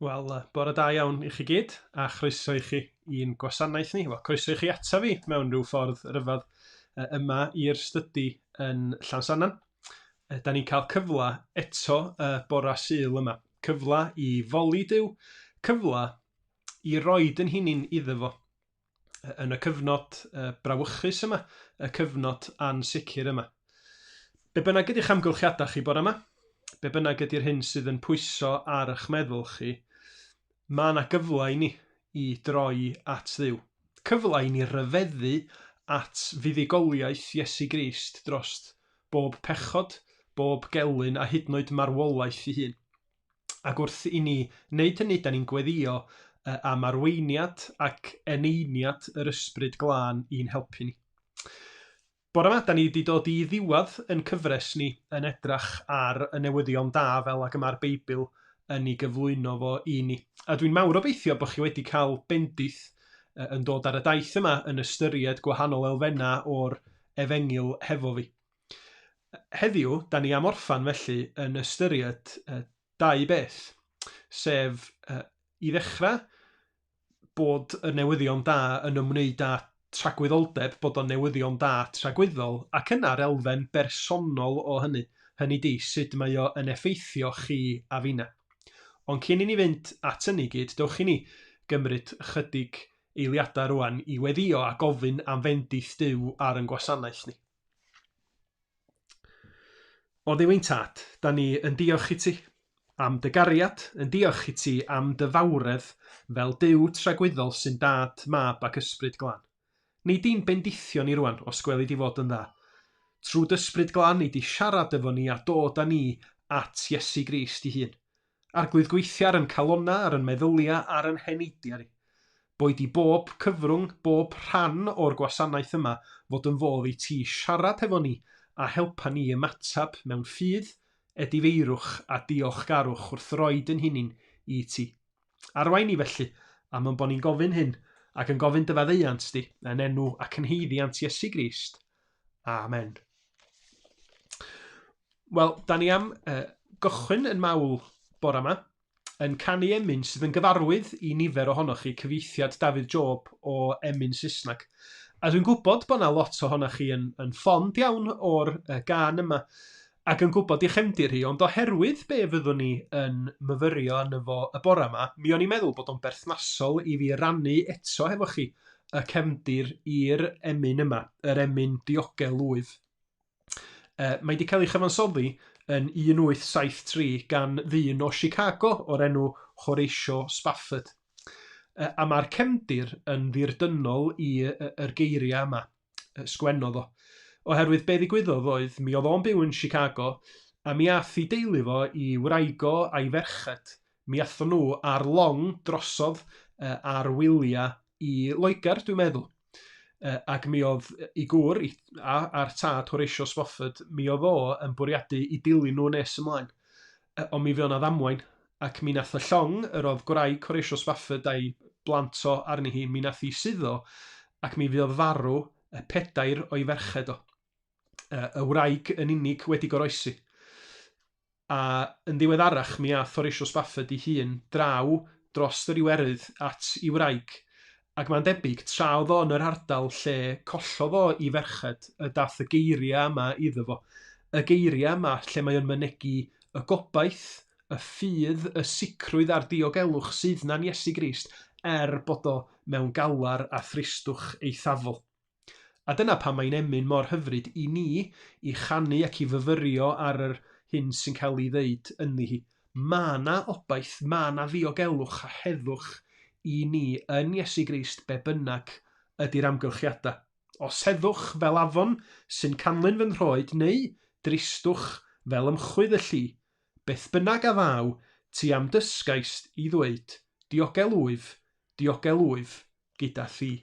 Wel, bore da iawn i chi gyd, a chroeso i chi i'n gwasanaeth ni. Wel, croeso i chi ata fi mewn rhyw ffordd ryfedd yma i'r stydi yn Llansannan. Da ni'n cael cyfle eto y bora Sul yma. Cyfle i foli Duw, cyfle i roid yn hunin iddo fo yn y cyfnod brawychus yma, y cyfnod ansicr yma. Be bynnag ydy'ch amgylchiadau chi bore yma, be bynnag ydy'r hyn sydd yn pwyso ar eich meddwl chi, mae yna gyfle i ni i droi at Dduw. Cyfle i ni ryfeddu at fuddugoliaeth Iesu Grist drost bob pechod, bob gelyn a hyd yn oed marwolaeth ei hun. Ac wrth i ni wneud hynny, da ni'n gweddïo am arweiniad ac eneiniad yr Ysbryd Glân i'n helpu ni. Bore yma, da ni wedi dod i ddiwedd yn cyfres ni yn edrach ar y newyddion da fel ag y mae'r Beibl yn ei gyflwyno fo i ni. A dwi'n mawr obeithio bod chi wedi cael bendith yn dod ar y daith yma yn ystyried gwahanol elfennau o'r efengyl hefo fi. Heddiw, da ni am orffan felly yn ystyried dau beth, sef i ddechrau bod y newyddion da yn ymwneud â tragwyddoldeb, bod o'n newyddion da tragwyddol, ac yna'r elfen bersonol o hynny, hynny di, sut mae o yn effeithio chi a finna. Ond cyn i ni fynd at hynny i gyd, dewch i ni gymryd ychydig eiliadau rwan i weddïo a gofyn am fendith Duw ar yn gwasanaeth ni. O Dduw ein Tad, da ni yn diolch i ti am dy gariad, yn diolch i ti am dy fawredd fel Duw tragwyddol sy'n Dad, Mab ac Ysbryd Glân. Nei di'n bendithio ni rwan, os gweli di fod yn dda. Trwy d'Ysbryd Glân nei di siarad efo ni a dod â ni at Iesu Grist 'i hun. Arglwydd gweithia ar yn calonna, ar yn meddylia, ar yn heneidia ni. Boed i bob cyfrwng, bob rhan o'r gwasanaeth yma fod yn fodd i ti siarad hefo ni a helpa ni ymateb mewn ffydd, edifeirwch a diolchgarwch wrth roid yn hunin i ti. Arwain ni felly, am yn bo ni'n gofyn hyn, ac yn gofyn dy faddeuant di, yn enw ac yn haeddiant Iesu Grist. Amen. Wel, da ni am gychwyn yn mawl bore yma yn canu emyn sydd yn gyfarwydd i nifer ohonoch chi, cyfieithiad Dafydd Job o emyn Saesneg. A dwi'n gwybod bod yna lot ohonoch chi yn, yn ffond iawn o'r gân yma ac yn gwybod ei chefndir hi, ond oherwydd be fyddwn ni yn myfyrio arno fo y bore yma, mi o'n i'n meddwl bod o'n berthnasol i fi rannu eto hefo chi y cefndir i'r emyn yma, yr emyn diogel wyf. Mae wedi cael ei chyfansoddi yn 1873 gan ddyn o Chicago o'r enw Horatio Spafford. A mae'r cefndir yn ddirdynnol i yr geiriau yma, sgwennodd o. Oherwydd be ddigwyddodd oedd, mi oedd o'n byw yn Chicago, a mi ath i deulu fo, i wraig o a'i ferched, mi athon nhw ar long drosodd ar wyliau i Loegr, dwi'n meddwl. Ac mi oedd ei gŵr, i, a, a'r tad Horatio Spofford, mi oedd o yn bwriadu i dilyn nhw nes ymlaen. Ond mi fuodd 'na ddamwain, ac mi nath y llong yr oedd gwraig Horatio Spafford a'i blant o arni hi, mi nath hi suddo, ac mi fuodd farw y pedair o'i ferched o. Y wraig yn unig wedi goroesi. A yn ddiweddarach mi ath Horatio Spafford ei hun draw drost yr Iwerydd at 'i wraig, ac mae'n debyg, tra oedd o yn yr ardal lle collodd o 'i ferched, y dath y geiriau yma iddo fo. Y geiriau yma lle mae o'n mynegi y gobaith, y ffydd, y sicrwydd a'r diogelwch sydd 'na yn Iesu Grist, er bod o mewn galar a thristwch eithafol. A dyna pam mae'n emyn mor hyfryd i ni i chanu ac i fyfyrio ar yr hyn sy'n cael ei ddeud ynddi hi. Mae 'na obaith, mae 'na ddiogelwch a heddwch i ni yn Iesu Grist be bynnag ydy'r amgylchiadau. Os heddwch fel afon sy'n canlyn fy nhroed neu dristwch fel ymchwydd y lli, beth bynnag a ddaw, ti a'm dysgaist i ddweud, diogel wyf, diogel wyf gyda thi.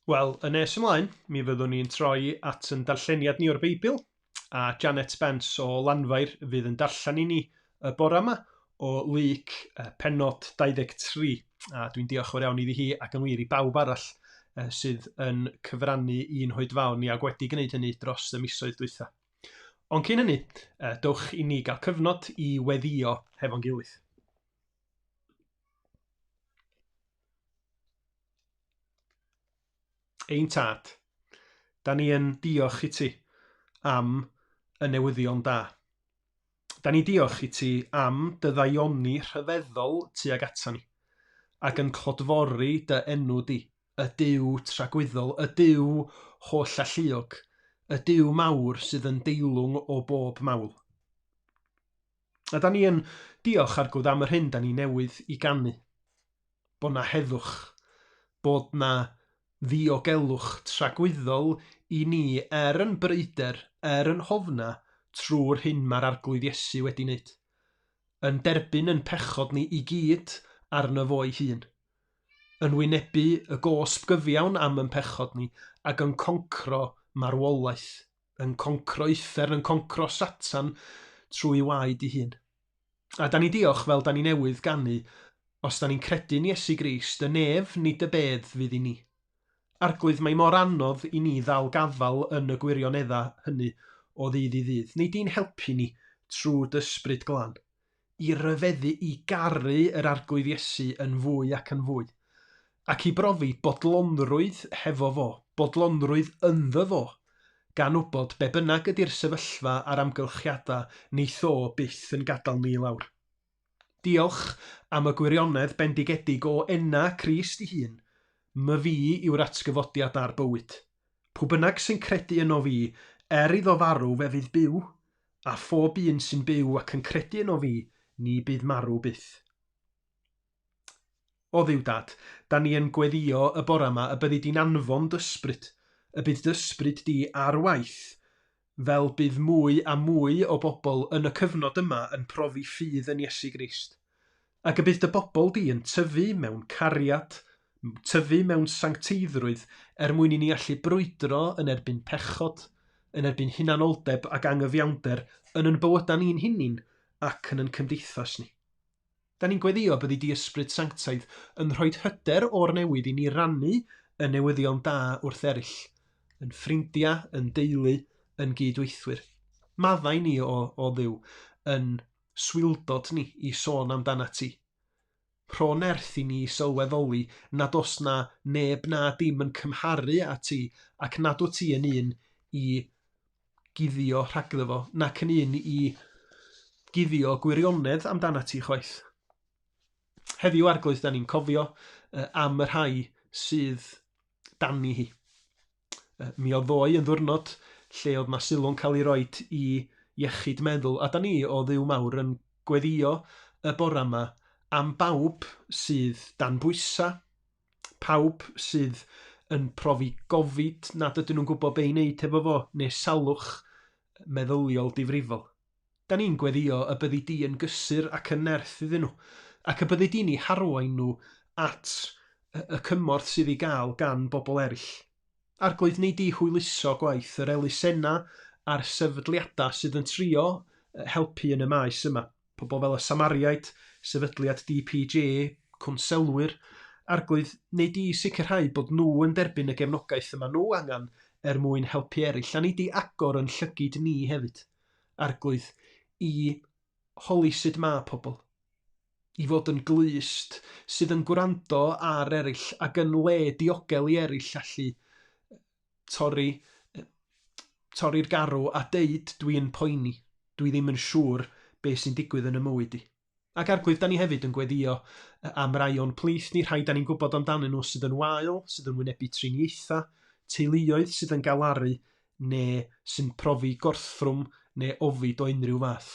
Wel, yn nes ymlaen, mi fyddwn ni'n troi at yn darlleniad ni o'r Beibl, a Janet Spence o Lanfair fydd yn darllen i ni y bore yma o Luc pennod 23. A dwi'n diolch fawr iawn iddi hi ac yn wir i bawb arall sydd yn cyfrannu i'n hoedfaon ni ac wedi gwneud hynny dros y misoedd dwytha. Ond cyn hynny, dowch i ni gael cyfnod i weddïo hefo'n gilydd. Ein Tad, da ni yn diolch i ti am y newyddion da. Da ni diolch i ti am dy ddaioni rhyfeddol tuag ata ni, ac yn clodfori dy enw di, y Duw tragwyddol, y Duw holl-alluog, y Duw mawr sydd yn deilwng o bob mawl. A da ni yn diolch Arglwydd am yr hyn da ni newydd i ganu. Bod na heddwch, bod na ddiogelwch tragwyddol i ni er yn bryder, er yn hofna, trwy'r hyn mae'r Arglwydd Iesu wedi wneud. Yn derbyn yn pechod ni i gyd arno fo'i hun. Yn wynebu y gosb gyfiawn am yn pechod ni ac yn concro marwolaeth. Yn concro uffern, yn concro Satan trwy waed ei hun. A da ni diolch fel da ni newydd ganu, os da ni'n credu'n Iesu Grist, y nef nid y bedd fydd i ni. Arglwydd, mae mor anodd i ni ddal gafael yn y gwirioneddau hynny o ddydd i ddydd. Nei di'n helpu ni trwy dy ysbryd glân, i ryfeddu, i garu yr Arglwydd Iesu yn fwy ac yn fwy, ac i brofi bodlonrwydd hefo fo, bodlonrwydd ynddo fo, gan wybod be bynnag ydy'r sefyllfa a'r amgylchiadau, neith o byth yn gadael ni i lawr. Diolch am y gwirionedd bendigedig o ena Crist ei hun, myfi yw'r atgyfodiad a'r bywyd. Pw bynnag sy'n credu yno fi, er iddo farw fe fydd byw, a phob un sy'n byw ac yn credu yno fi, ni bydd marw byth. O Dduw Dad, da ni yn gweddïo y bore yma y byddi di'n anfon d'ysbryd, y bydd d'ysbryd di ar waith, fel bydd mwy a mwy o bobl yn y cyfnod yma yn profi ffydd yn Iesu Grist. Ac y bydd dy bobl di yn tyfu mewn cariad, tyfu mewn sancteiddrwydd er mwyn i ni allu brwydro yn erbyn pechod, yn erbyn hunanoldeb ac angyfiawnder yn yn bywydau ni'n hunin ac yn yn cymdeithas ni. Da ni'n gweddïo byddi di ysbryd sanctaidd yn rhoi hyder o'r newydd i ni rannu y newyddion da wrth eraill, yn ffrindiau, yn deulu, yn gydweithwyr. Maddau ni o, o Dduw yn swildod ni i sôn amdana ti. Rho nerth i ni sylweddoli nad oes na neb na dim yn cymharu â ti ac nad wyt ti yn un i guddio rhagddo fo, nac yn un i guddio gwirionedd amdana ti chwaith. Heddiw Arglwydd, da ni'n cofio am y rhai sydd dani hi. Mi oedd ddoe yn ddwrnod lle oedd 'na sylw'n cael ei roid i iechyd meddwl, a da ni o Dduw mawr yn gweddïo y bore yma am bawb sydd dan bwysau, pawb sydd yn profi gofid nad ydyn nhw'n gwybod be i wneud hefo fo, neu salwch meddyliol difrifol. Da ni'n gweddïo y byddi di yn gysur ac yn nerth iddyn nhw, ac y byddi di'n eu harwain nhw at y cymorth sydd i gael gan bobl eraill. Arglwydd, wnei di hwyluso gwaith yr elusennau a'r sefydliadau sydd yn trio helpu yn y maes yma. Pobl fel y Samariaid, sefydliad DPJ, cwnselwyr. Arglwydd, wnei di sicrhau bod nhw yn derbyn y gefnogaeth yma nhw angen er mwyn helpu eraill, a wnei di agor yn llygid ni hefyd, Arglwydd, i holi sut mae pobl, i fod yn glust sydd yn gwrando ar eraill ac yn le diogel i eraill allu torri, Torri'r garw a deud dwi'n poeni, dwi ddim yn siŵr be sy'n digwydd yn y mywyd i. Ac Arglwydd, da ni hefyd yn gweddio am rai o'n plith ni, rhai da ni'n gwybod amdanyn nhw sydd yn wael, sydd yn wynebu triniaethau, teuluoedd sydd yn galaru, neu sy'n profi gorthrwm neu ofid o unrhyw fath.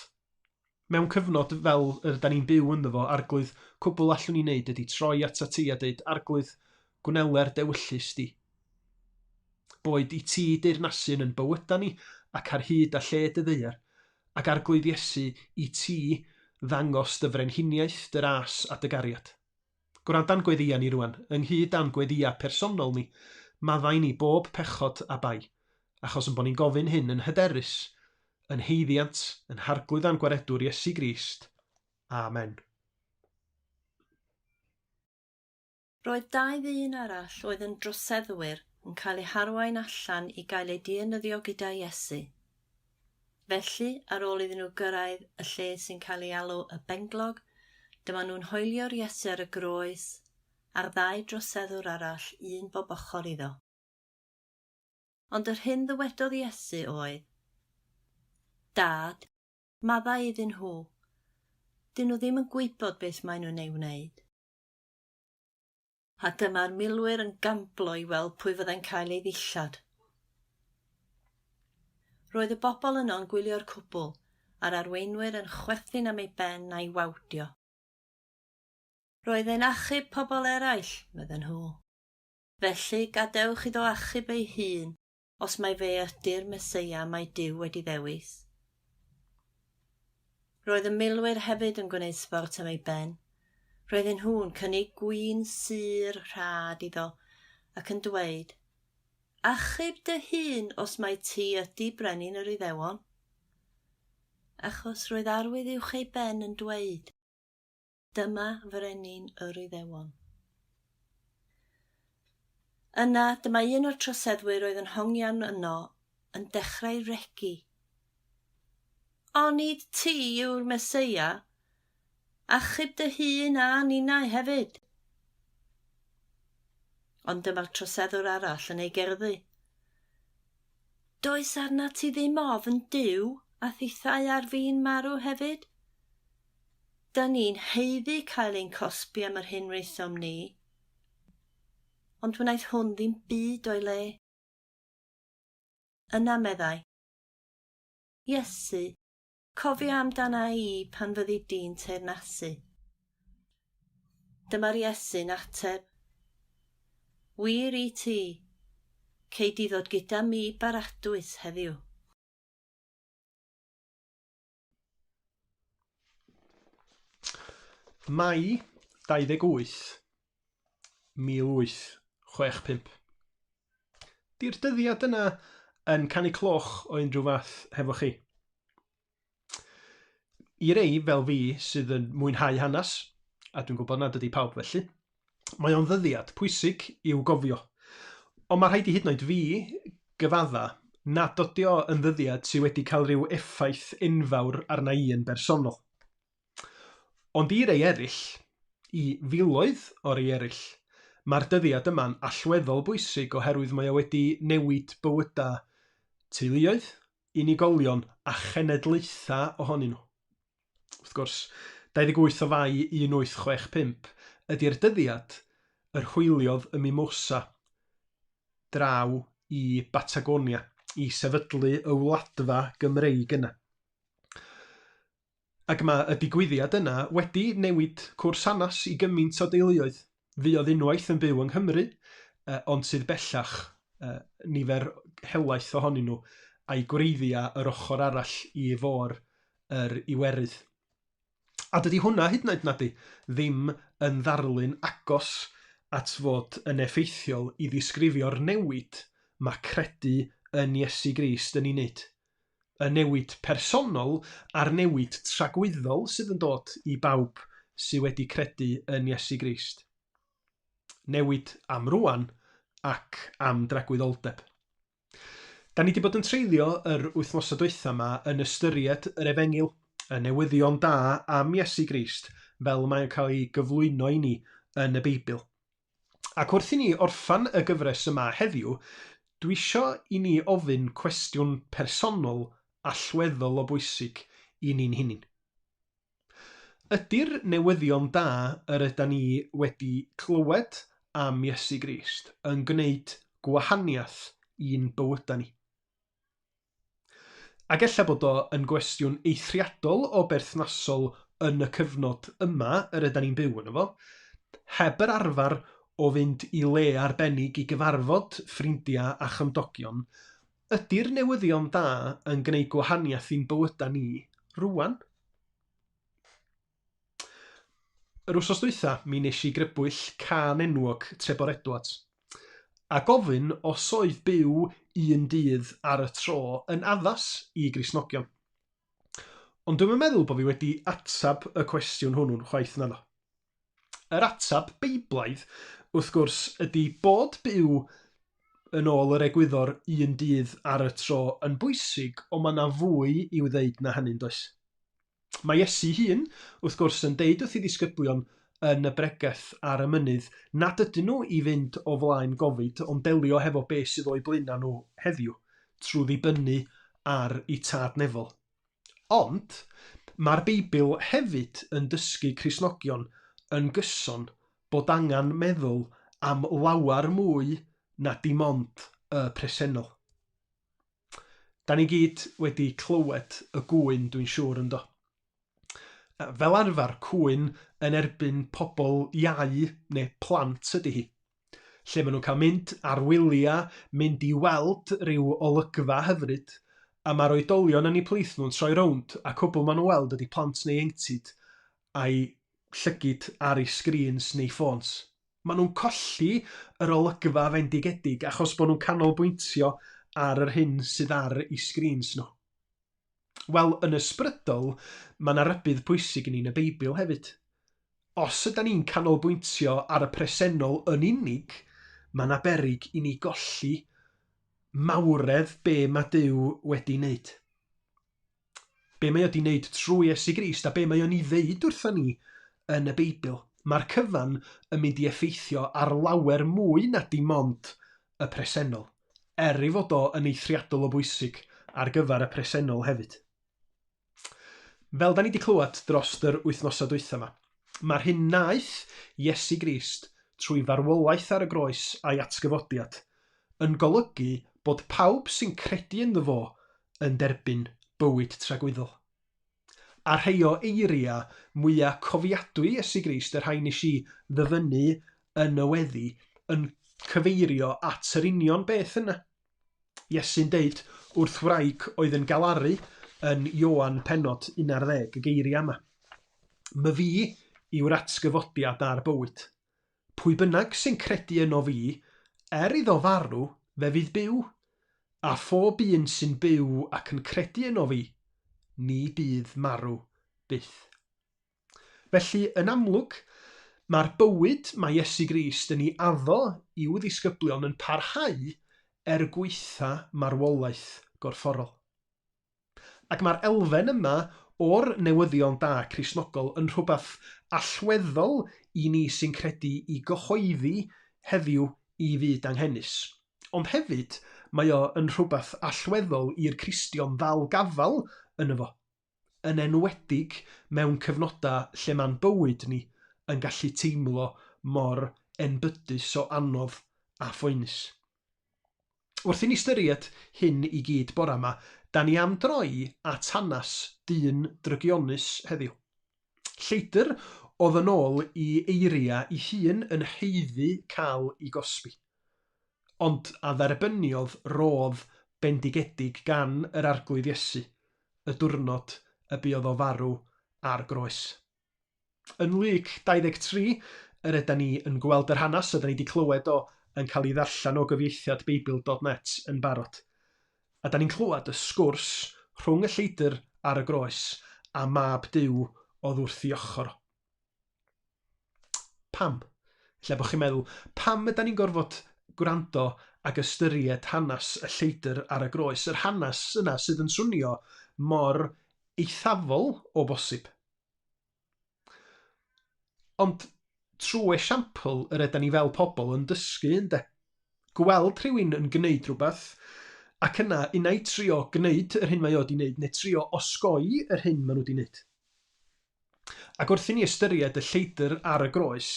Mewn cyfnod fel yr da ni'n byw ynddo fo, Arglwydd, cwbl allwn ni wneud ydy troi atat ti a deud, Arglwydd, gwneler d'ewyllys di. Boed i ti deyrnasu yn yn bywyda ni ac ar hyd a lled y ddaear, ac Arglwydd Iesu, i ti ddangos dy frenhiniaeth, dy ras a dy gariad. Gwranda'n gweddïa ni rwan, ynghyd â'n gweddïa personol ni, maddau ni bob pechod a bai, achos yn bod ni'n gofyn hyn yn hyderus, yn haeddiant, yn Harglwydd a'n Gwaredwr Iesu Grist. Amen. Roedd dau ddyn arall oedd yn droseddwyr yn cael eu harwain allan i gael eu dienyddio gyda Iesu. Felly, ar ôl iddyn nhw gyrraedd y lle sy'n cael ei alw y Benglog, dyma nhw'n hoelio'r Iesu ar y groes, a'r ddau droseddwr arall, un bob ochr iddo. Ond yr hyn ddywedodd Iesu oedd, Dad, maddau iddyn nhw. Dyn nhw ddim yn gwybod beth maen nhw'n ei wneud. A dyma'r milwyr yn gamblo i weld pwy fyddai'n cael ei ddillad. Roedd y bobl yno'n gwylio'r cwbl, a'r arweinwyr yn chwerthin am ei ben a'i wawdio. Roedd e'n achub pobl eraill, medden nhw. Felly, gadewch iddo achub ei hun, os mai fe ydy'r Meseia mae Duw wedi ddewis. Roedd y milwyr hefyd yn gwneud sbort am ei ben. Roedden nhw'n cynnig gwin sur rhad iddo ac yn dweud, Achub dy hun os mai ti ydy brenin yr Iddewon. Achos roedd arwydd uwch ei ben yn dweud, Dyma frenin yr Iddewon. Yna, dyma un o'r troseddwyr oedd yn hongian yno yn dechrau regi. Onid ti yw'r Meseia? Achub dy hun a ninnau hefyd! Ond dyma'r troseddwr arall yn ei gerddi. Does arnat ti ddim ofn Duw a thithau ar fin marw hefyd? Da ni'n haeddu cael ein cosbi am yr hyn wnaethom ni. Ond wnaeth hwn ddim byd o'i le. Yna meddai, Iesu, cofia amdana i pan fyddi di'n teyrnasu. Dyma'r Iesu'n ateb, Wir i ti, cei di ddod gyda mi i Baradwys heddiw. Mai 28, 1865. Di'r dyddiad yna yn canu cloch o unrhyw fath hefo chi? I rei fel fi sydd yn mwynhau hanes, a dwi'n gwybod nad ydy pawb felly, mae o'n ddyddiad pwysig i'w gofio. Ond mae rhaid i hyd yn oed fi gyfadda nad ydy o yn ddyddiad sydd wedi cael rhyw effaith enfawr arna i yn bersonol. Ond i rei eraill, i filoedd o rei eraill, mae'r dyddiad yma'n allweddol bwysig oherwydd mae o wedi newid bywydau teuluoedd, unigolion a chenedlaethau ohonyn nhw. Wrth gwrs, 28 o Fai 1865 ydy'r dyddiad yr hwyliodd y Mimosa draw i Batagonia i sefydlu y wladfa Gymreig yna. Ac mae y digwyddiad yna wedi newid cwrs hanes i gymaint o deuluoedd fuodd unwaith yn byw yng Nghymru, ond sydd bellach, nifer helaeth ohonyn nhw, a'i gwreiddiau yr ochr arall i fôr yr Iwerydd. A dydy hwnna hyd yn oed, nadi, ddim yn ddarlun agos at fod yn effeithiol i ddisgrifio'r newid mae credu yn Iesu Grist yn ei wneud. Y newid personol a'r newid tragwyddol sydd yn dod i bawb sydd wedi credu yn Iesu Grist. Newid am rwan ac am dragwyddoldeb. Da ni wedi bod yn treulio yr wythnosau dwytha yma yn ystyried yr Efengyl, y newyddion da am Iesu Grist fel mae'n cael ei gyflwyno i ni yn y Beibl. Ac wrth i ni orffan y gyfres yma heddiw, Dwi isio i ni ofyn cwestiwn personol allweddol o bwysig i ni'n hunain. Ydy'r newyddion da yr ydan ni wedi clywed am Iesu Grist yn gwneud gwahaniaeth i'n bywydau ni? Ac ella bod o yn gwestiwn eithriadol o berthnasol yn y cyfnod yma yr ydan ni'n byw yno fo, heb yr arfer o fynd i le arbennig i gyfarfod ffrindiau a chymdogion, ydy'r newyddion da yn gwneud gwahaniaeth i'n bywydau ni rŵan? Yr wsos dwytha, mi nes i grybwyll cân enwog Trebor Edwards, a gofyn os oedd byw un dydd ar y tro yn addas i Gristnogion. Ond dwi'm yn meddwl bod fi wedi ateb y cwestiwn hwnnw'n chwaith naddo. Yr ateb Beiblaidd, wrth gwrs, ydy bod byw yn ôl yr egwyddor un dydd ar y tro yn bwysig, ond mae yna fwy i'w ddeud na hynny, does? Mae Iesu hun, wrth gwrs, yn deud wrth ei ddisgyblion yn y bregeth ar y mynydd nad ydyn nhw i fynd o flaen gofid ond delio hefo be sydd o'u blaenau nhw heddiw, trwy ddibynnu ar eu Tad Nefol. Ond, mae'r Beibl hefyd yn dysgu Cristnogion yn gyson bod angen meddwl am lawer mwy na dim ond y presennol. Da ni gyd wedi clywed y gŵyn dwi'n siŵr yndo? Fel arfer cwyn yn erbyn pobl iau neu plant ydy hi. Lle maen nhw'n cael mynd ar wyliau, mynd i weld rhyw olygfa hyfryd, a mae'r oedolion yn eu plith nhw'n troi rownd a cwbl maen nhw'n weld ydy plant neu ieuenctid a'i llygid ar eu sgrîns neu ffôns. Maen nhw'n colli yr olygfa fendigedig achos bod nhw'n canolbwyntio ar yr hyn sydd ar eu sgrîns nhw. Wel, yn ysbrydol, mae yna rybudd pwysig i ni yn y Beibl hefyd. Os ydy ni'n canolbwyntio ar y presennol yn unig, mae yna beryg i ni golli mawredd be mae Duw wedi wneud. Be mae o 'di wneud trwy Iesu Grist a be mae o'n ei ddeud wrthon ni yn y Beibl. Mae'r cyfan yn mynd i effeithio ar lawer mwy na dim ond y presennol, er ei fod o yn eithriadol o bwysig ar gyfer y presennol hefyd. Fel da ni wedi clywed dros yr wythnosau dwytha yma, mae'r hyn wnaeth Iesu Grist trwy farwolaeth ar y groes a'i atgyfodiad yn golygu bod pawb sy'n credu ynddo fo yn derbyn bywyd tragwyddol. A rhai o eiriau mwyaf cofiadwy Iesu Grist, y rhai nes i ddyfynnu yn y weddi, yn cyfeirio at yr union beth yna. Iesu'n deud wrth wraig oedd yn galaru yn Ioan pennod 11, y geiriau yma. My fi yw'r atgyfodiad a'r bywyd. Pwy bynnag sy'n credu yno fi, er iddo farw, fe fydd byw, a phob un sy'n byw ac yn credu yno fi, ni bydd marw byth. Felly, yn amlwg, mae'r bywyd mae Iesu Grist yn ei addo i'w ddisgyblion yn parhau er gwaetha marwolaeth gorfforol. Ac mae'r elfen yma o'r newyddion da Cristnogol yn rhywbeth allweddol i ni sy'n credu i gyhoeddi heddiw i fyd anghenus. Ond hefyd, mae o yn rhywbeth allweddol i'r Cristion ddal gafael yno fo, yn enwedig mewn cyfnodau lle mae'n bywyd ni yn gallu teimlo mor enbydus o anodd a phoenus. Wrth i ni ystyried hyn i gyd bore yma, da ni am droi at hanes dyn drygionus heddiw. Lleidr oedd yn ôl i eiriau ei hun yn haeddu cael ei gosbi, ond a dderbyniodd rodd bendigedig gan yr Arglwydd Iesu y diwrnod y buodd o farw ar groes. Yn Luc 23, yr ydan ni yn gweld yr hanes, ydan ni wedi clywed o yn cael ei ddarllen o gyfieithiad Beibl.net yn barod. A da ni'n clywed y sgwrs rhwng y lleidr ar y groes a mab Duw oedd wrth ei ochr o. Pam? Lle bod chi'n meddwl, pam ydan ni'n gorfod gwrando ac ystyried hanes y lleidr ar y groes, yr hanes yna sydd yn swnio mor eithafol o bosib? Ond trwy esiampl yr ydan ni fel pobl yn dysgu, ynde? Gweld rhywun yn gwneud rhywbeth, ac yna unai trio gwneud yr hyn mae o wedi wneud, neu trio osgoi yr hyn maen nhw wedi wneud. Ac wrth i ni ystyried y lleidr ar y groes,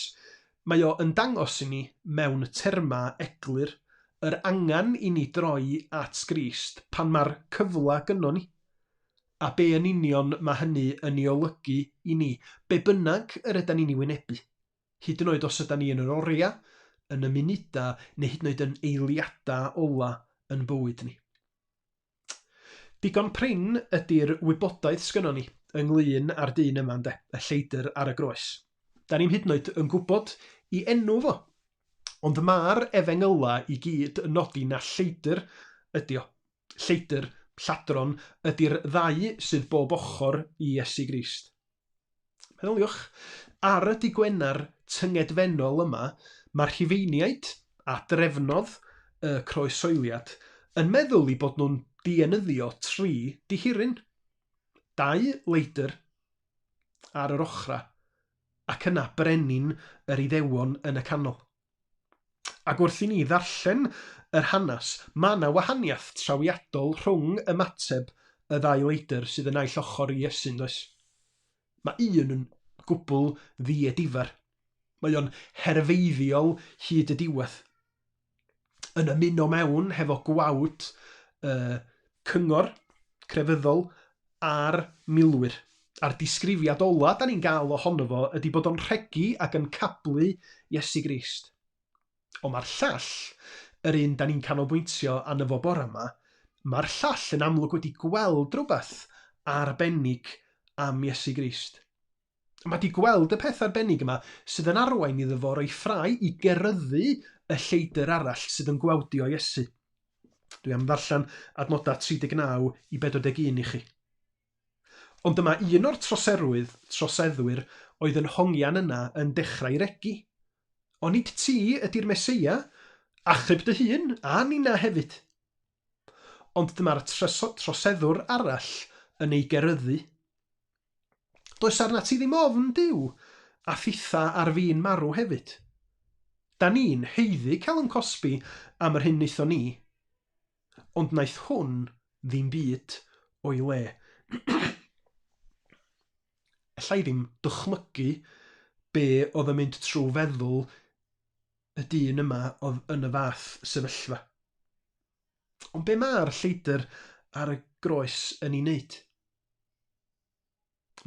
mae o yn dangos i ni mewn termau eglur yr angen i ni droi at Grist pan mae'r cyfle gynnon ni. A be yn union mae hynny yn ei olygu i ni, be bynnag yr ydan ni'n ei wynebu. Hyd yn oed os ydan ni yn yr oriau, yn y munudau, neu hyd yn oed yn eiliadau ola yn bywyd ni. Digon prin ydy'r wybodaeth sgynnon ni ynglyn â'r dyn yma ynde, y lleidr ar y groes. Da ni'm hyd yn oed yn gwybod i enw fo. Ond mae'r efengyla i gyd yn nodi na lleidr ydy o. Lleidr, lladron, ydy'r ddau sydd bob ochr i Iesu Grist. Meddyliwch, ar y Dydd Gwener tyngedfennol yma, mae'r Rhufeiniaid, a drefnodd y croeshoeliad, yn meddwl eu bod nhw'n dienyddio tri dihiryn. Dau leidr ar yr ochrau, ac yna brenin yr Iddewon yn y canol. Ac wrth i ni ddarllen yr hanes, mae 'na wahaniaeth trawiadol rhwng ymateb y ddau leidr sydd y naill ochr i Iesu, yn does? Mae un yn gwbl ddiedifar. Mae o'n herfeiddiol hyd y diwedd. Yn ymuno mewn hefo gwawd y cyngor crefyddol a'r milwyr. A'r disgrifiad ola da ni'n gael ohono fo ydy bod o'n rhegi ac yn cablu Iesu Grist. Ond mae'r llall, yr un da ni'n canolbwyntio arno fo bore yma, mae'r llall yn amlwg wedi gweld rhywbeth arbennig am Iesu Grist. Mae 'di gweld y peth arbennig yma sydd yn arwain iddo fo roi ffrae i geryddu y lleidr arall sydd yn gwawdio Iesu. Dwi am ddarllen adnodau 39 i 41 i chi. Ond dyma un o'r troserwydd, troseddwyr oedd yn hongian yna yn dechrau regi. Onid ti ydy'r Meseia? Achub dy hun, a ninna hefyd. Ond dyma'r troseddwr arall yn ei geryddu. Does arnat ti ddim ofn Duw, a thitha ar fin marw hefyd. Da ni'n haeddu cael yn cosbi am yr hyn wnaethon ni, ond wnaeth hwn ddim byd o'i le. Alla i ddim dychmygu be oedd yn mynd trwy feddwl y dyn yma oedd yn y fath sefyllfa. Ond be mae'r lleidr ar y groes yn ei wneud?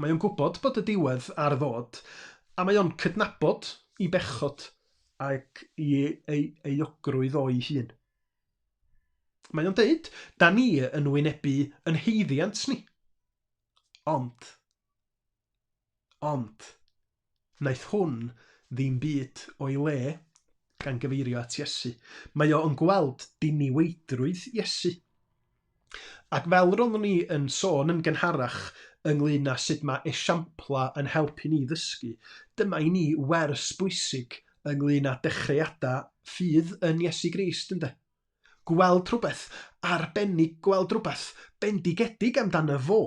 Mae o'n gwybod bod y diwedd ar ddod, a mae o'n cydnabod i bechod ac i ei euogrwydd o'i hun. Mae o'n deud, da ni yn wynebu yn haeddiant ni. Ond, Ond, wnaeth hwn ddim byd o'i le, gan gyfeirio at Iesu. Mae o yn gweld diniweidrwydd Iesu. Ac fel roeddwn ni yn sôn yn gynharach ynglyn â sut mae esiamplau yn helpu ni ddysgu, dyma i ni wers bwysig ynglyn â dechreuadau ffydd yn Iesu Grist, ynde? Gweld rhywbeth arbennig, gweld rhywbeth bendigedig amdano fo,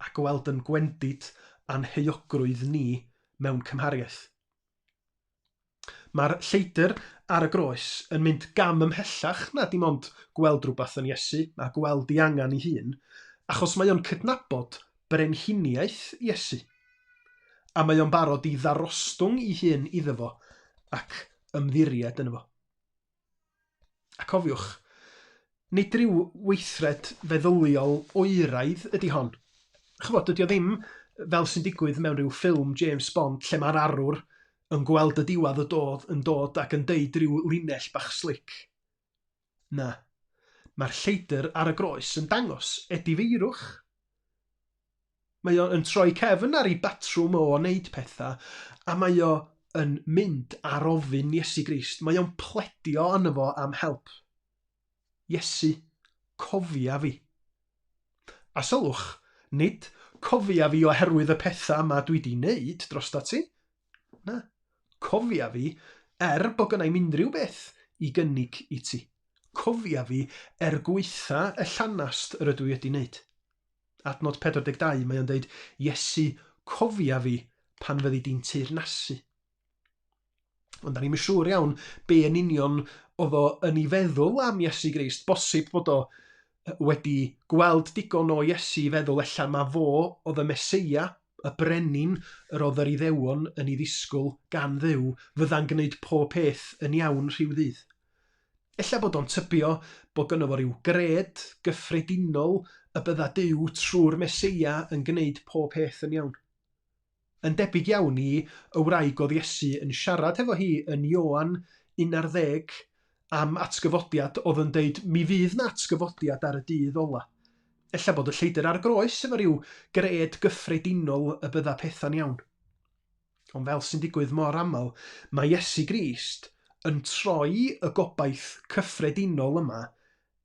a gweld yn gwendid a'n heuogrwydd ni mewn cymhariaeth. Mae'r lleidr ar y groes yn mynd gam ymhellach na dim ond gweld rhywbeth yn Iesu a gweld ei angen ei hun, achos mae o'n cydnabod brenhiniaeth Iesu. A mae o'n barod i ddarostwng ei hun iddo fo ac ymddiried yno fo. A cofiwch, nid rhyw weithred feddyliol oeraidd ydy hon. Ch'mod, dydy o ddim fel sy'n digwydd mewn rhyw ffilm James Bond lle mae'r arwr yn gweld y diwedd y dod, yn dod ac yn deud rhyw linell bach slic. Na, mae'r lleidr ar y groes yn dangos edifeirwch. Mae o yn troi cefn ar ei batrwm o wneud pethau, a mae o yn mynd ar ofyn Iesu Grist. Mae o'n pledio arno fo am help. Iesu, cofia fi. A sylwch, nid cofia fi oherwydd y pethau yma dwi di wneud drosta ti. Na, cofia fi er bod gynna i'm unrhyw beth i gynnig i ti. Cofia fi er gwaetha y llanast yr ydw i wedi wneud. Adnod 42, mae o'n deud, Iesu, cofia fi pan fyddi di'n teyrnasu. Ond da ni'm yn siŵr iawn be yn union oedd o yn ei feddwl am Iesu Grist. Bosib bod o wedi gweld digon o Iesu i feddwl ella ma fo oedd y Meseia, y brenin yr oedd yr Iddewon yn ei ddisgwyl gan Dduw, fydda'n gwneud pob peth yn iawn rhyw ddydd. Ella bod o'n tybio bod gynno fo ryw gred gyffredinol y bydda Duw trwy'r Meseia yn gwneud pob peth yn iawn. Yn debyg iawn i y wraig oedd Iesu yn siarad hefo hi yn Ioan 11 am atgyfodiad oedd yn deud mi fydd 'na atgyfodiad ar y dydd ola. Ella bod y lleidr ar y groes efo rhyw gred gyffredinol y bydda pethau'n iawn. Ond fel sy'n digwydd mor aml, mae Iesu Grist yn troi y gobaith cyffredinol yma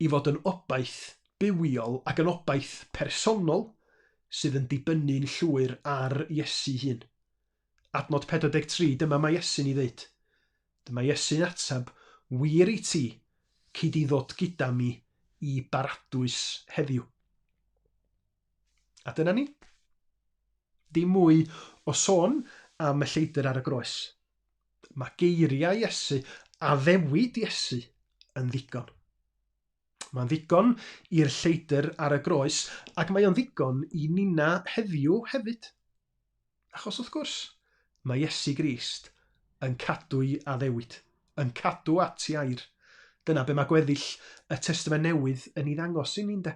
i fod yn obaith bywiol ac yn obaith personol sydd yn dibynnu'n llwyr ar Iesu hun. Adnod 43, dyma mae Iesu'n ei ddeud. Dyma Iesu'n ateb, Wir i ti, cei di ddod gyda mi i baradwys heddiw. A dyna ni. Dim mwy o sôn am y lleidr ar y groes. Mae geiriau Iesu, addewid Iesu, yn ddigon. Mae'n ddigon i'r lleidr ar y groes, ac mae o'n ddigon i nina heddiw hefyd. Achos wrth gwrs, mae Iesu Grist yn cadw'i addewid, yn cadw at ei air. Dyna be mae gweddill y Testament Newydd yn ei ddangos i ni, ynde?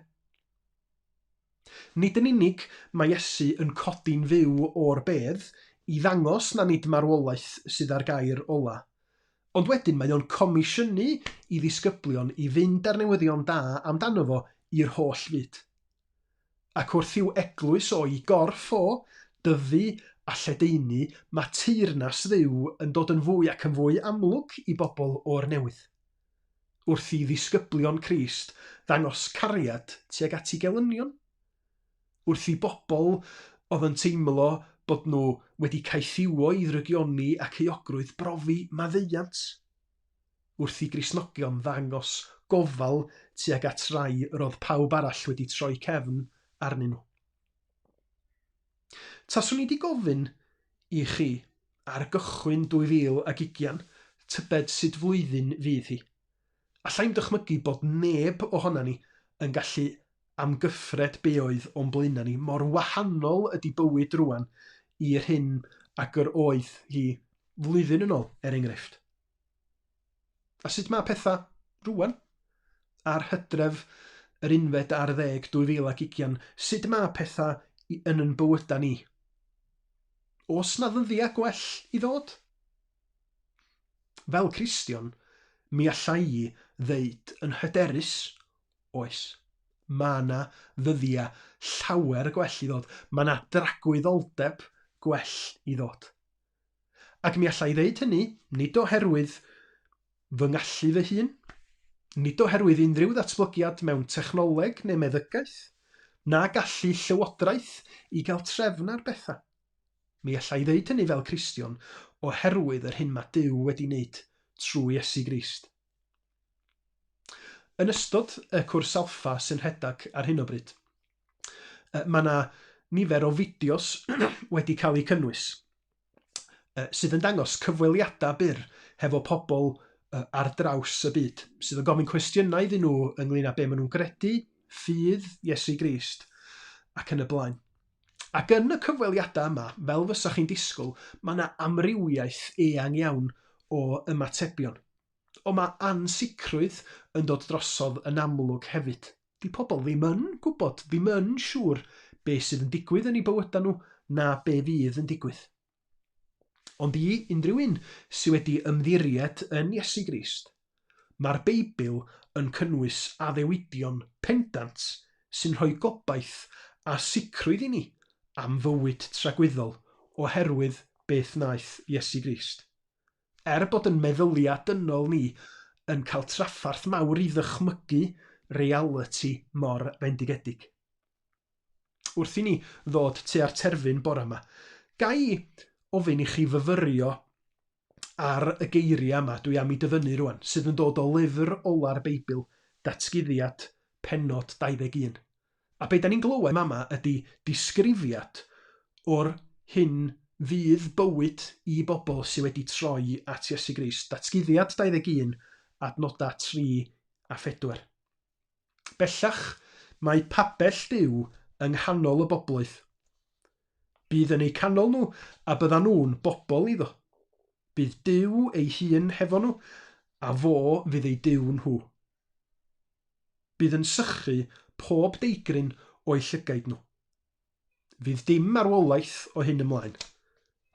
Nid yn unig mae Iesu yn codi'n fyw o'r bedd i ddangos na nid marwolaeth sydd â'r gair ola, ond wedyn mae o'n comisiynu i ddisgyblion i fynd â'r newyddion da amdano fo i'r holl fyd. Ac wrth i'w eglwys o'i gorff o dyfu a lledaenu, mae teyrnas Dduw yn dod yn fwy ac yn fwy amlwg i bobl o'r newydd. Wrth i ddisgyblion Crist ddangos cariad tuag at eu gelynion. Wrth i bobl oedd yn teimlo bod nhw wedi caethiwo i ddrygioni ac euogrwydd brofi maddeuant. Wrth i Gristnogion ddangos gofal tuag at rai yr oedd pawb arall wedi troi cefn arnyn nhw. Taswn i 'di gofyn i chi ar gychwyn 2020, tybed sut flwyddyn fydd hi? Alla i'm dychmygu bod neb ohona ni yn gallu amgyffred be oedd o'n blaenau ni, mor wahanol ydi bywyd rwan i'r hyn ag yr oedd hi flwyddyn yn ôl, er enghraifft. A sut mae pethau rwan? Ar Hydref yr unfed ar ddeg 2020, sut mae pethau yn yn bywydau ni? Oes 'na ddyddiau gwell i ddod? Fel Cristion, mi alla i ddeud yn hyderus, oes. Mae 'na ddyddiau llawer gwell i ddod. Mae 'na dragwyddoldeb gwell i ddod. Ac mi alla i ddeud hynny, nid oherwydd fy ngallu fy hun, nid oherwydd unrhyw ddatblygiad mewn technoleg neu meddygaeth, na gallu llywodraeth i gael trefn ar bethau. Mi alla i ddeud hynny fel Cristion oherwydd yr hyn mae Duw wedi wneud trwy Iesu Grist. Yn ystod y cwrs Alffa sy'n rhedeg ar hyn o bryd, mae yna nifer o fideos wedi cael eu cynnwys sydd yn dangos cyfweliadau byr hefo pobl ar draws y byd, sydd yn gofyn cwestiynau iddyn nhw ynglyn â be maen nhw'n gredu, ffydd Iesu Grist, ac yn y blaen. Ac yn y cyfweliadau yma, fel fysa chi'n disgwyl, mae yna amrywiaeth eang iawn o ymatebion. Ond mae ansicrwydd yn dod drosodd yn amlwg hefyd. 'Di pobl ddim yn gwybod, ddim yn siŵr be sydd yn digwydd yn eu bywydau nhw na be fydd yn digwydd. Ond i unrhyw un sydd wedi ymddiried yn Iesu Grist, mae'r Beibl yn cynnwys addewidion pendant sy'n rhoi gobaith a sicrwydd i ni am fywyd tragwyddol oherwydd beth wnaeth Iesu Grist. Er bod yn meddyliau dynol ni yn cael trafferth mawr i ddychmygu realiti mor fendigedig. Wrth i ni ddod tua'r terfyn bore yma, ga i ofyn i chi fyfyrio ar y geiriau yma dwi am i dyfynnu rwan, sydd yn dod o lyfr ola'r Beibl, Datguddiad, pennod 21. A be da ni'n glywed mama ydi disgrifiad o'r hyn fydd bywyd i bobl sydd wedi troi at Iesu Grist. Datguddiad 21 adnodau 3 a 4. Bellach, mae pabell Duw yng nghanol y bobloedd. Bydd yn eu canol nhw a byddan nhw'n bobl iddo. Bydd Duw ei hun hefo nhw, a fo fydd eu Duw nhw. Bydd yn sychu pob deigryn o'u llygaid nhw. Fydd dim marwolaeth o hyn ymlaen.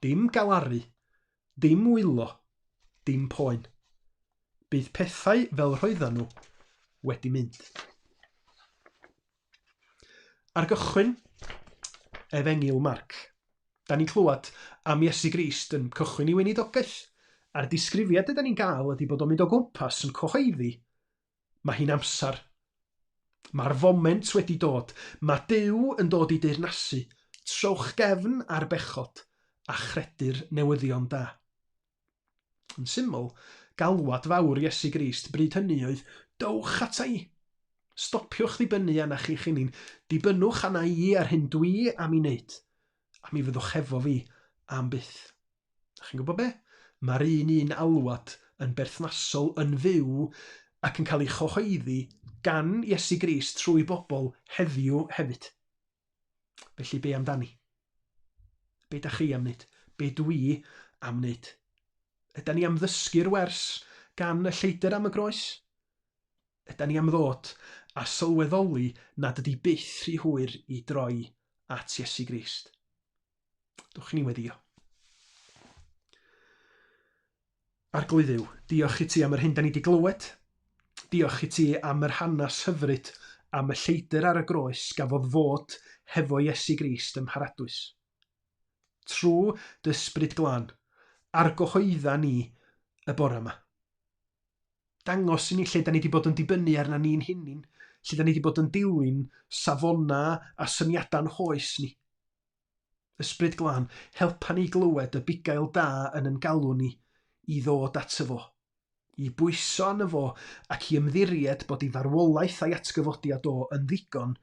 Dim galaru. Dim wylo. Dim poen. Bydd pethau fel roeddan nhw wedi mynd. Ar gychwyn Efengyl Marc, da ni'n clywed am Iesu Grist yn cychwyn ei weinidogaeth, a'r disgrifiad yda ni'n gael ydy bod o'n mynd o gwmpas yn cyhoeddi Mae hi'n amser. Mae'r foment wedi dod. Mae Duw yn dod i deyrnasu. Trowch gefn ar bechod a chredu'r newyddion da. Yn syml, galwad fawr Iesu Grist bryd hynny oedd, Dowch ata i! Stopiwch ddibynnu arna chi'ch hunin, dibynnwch arna i a'r hyn dwi am i wneud, a mi fyddwch hefo fi am byth. A chi'n gwybod be? Mae'r un un alwad yn berthnasol yn fyw ac yn cael ei chyhoeddi gan Iesu Grist trwy bobl heddiw hefyd. Felly be amdani? Be da chi am wneud? Be dwi am wneud? Yda ni am ddysgu'r wers gan y lleidr am y groes? Yda ni am ddod a sylweddoli nad ydy byth rhy hwyr i droi at Iesu Grist? Dwch ni weddio. Arglwydd Dduw, diolch i ti am yr hyn da ni wedi glywed. Diolch i ti am yr hanes hyfryd am y lleidr ar y groes gafodd fod hefo Iesu Grist ym Mharadwys. Trwy dy ysbryd glân, argyhoedda ni y bore yma. Dangos i ni lle da ni wedi bod yn dibynnu arna ni'n hunin, lle da ni wedi bod yn dilyn safonau a syniadau'n hoes ni. Ysbryd Glân, helpa ni glywed y bugail da yn yn galw ni i ddod ato fo, i bwyso arno fo ac i ymddiried bod ei farwolaeth a'i atgyfodiad o yn ddigon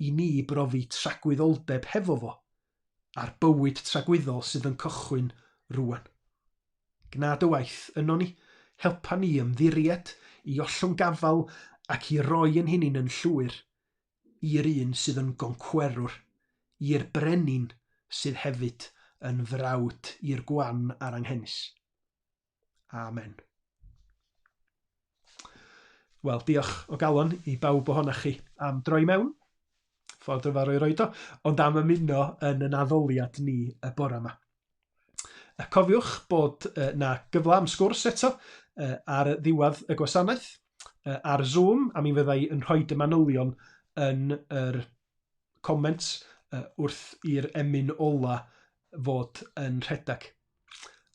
i ni brofi tragwyddoldeb hefo fo, a'r bywyd tragwyddol sydd yn cychwyn rŵan. Gwna dy waith yno ni, helpa ni ymddiried, i ollwng gafael ac i roi yn hunin yn llwyr i'r un sydd yn goncwerwr, i'r brenin sydd hefyd yn frawd i'r gwan a'r anghenus. Amen. Wel, diolch o galon i bawb ohonoch chi am droi mewn, ffordd rhyfedd o'i roed o, ond am ymuno yn yn addoliad ni y bore yma. Cofiwch bod na gyfle am sgwrs eto ar ddiwedd y gwasanaeth ar Zoom, a mi fydda i yn rhoi y manylion yn yr comments wrth i'r emyn ola fod yn rhedeg.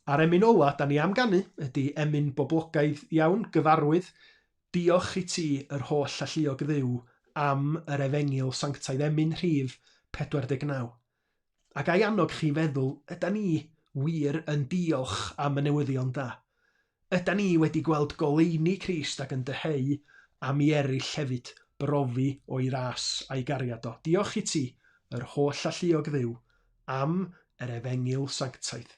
A'r emyn ola da ni am ganu ydy emyn boblogaidd iawn, gyfarwydd, Diolch i ti, yr holl alluog Dduw, am yr efengyl sanctaidd, emyn rhif 49. A ga i annog chi i feddwl, ydan ni wir yn diolch am y newyddion da? Ydan ni wedi gweld goleuni Crist ac yn dyheu am i eraill hefyd brofi o'i ras a'i gariad o? Diolch i ti, yr holl alluog Dduw, am yr efengyl sanctaidd.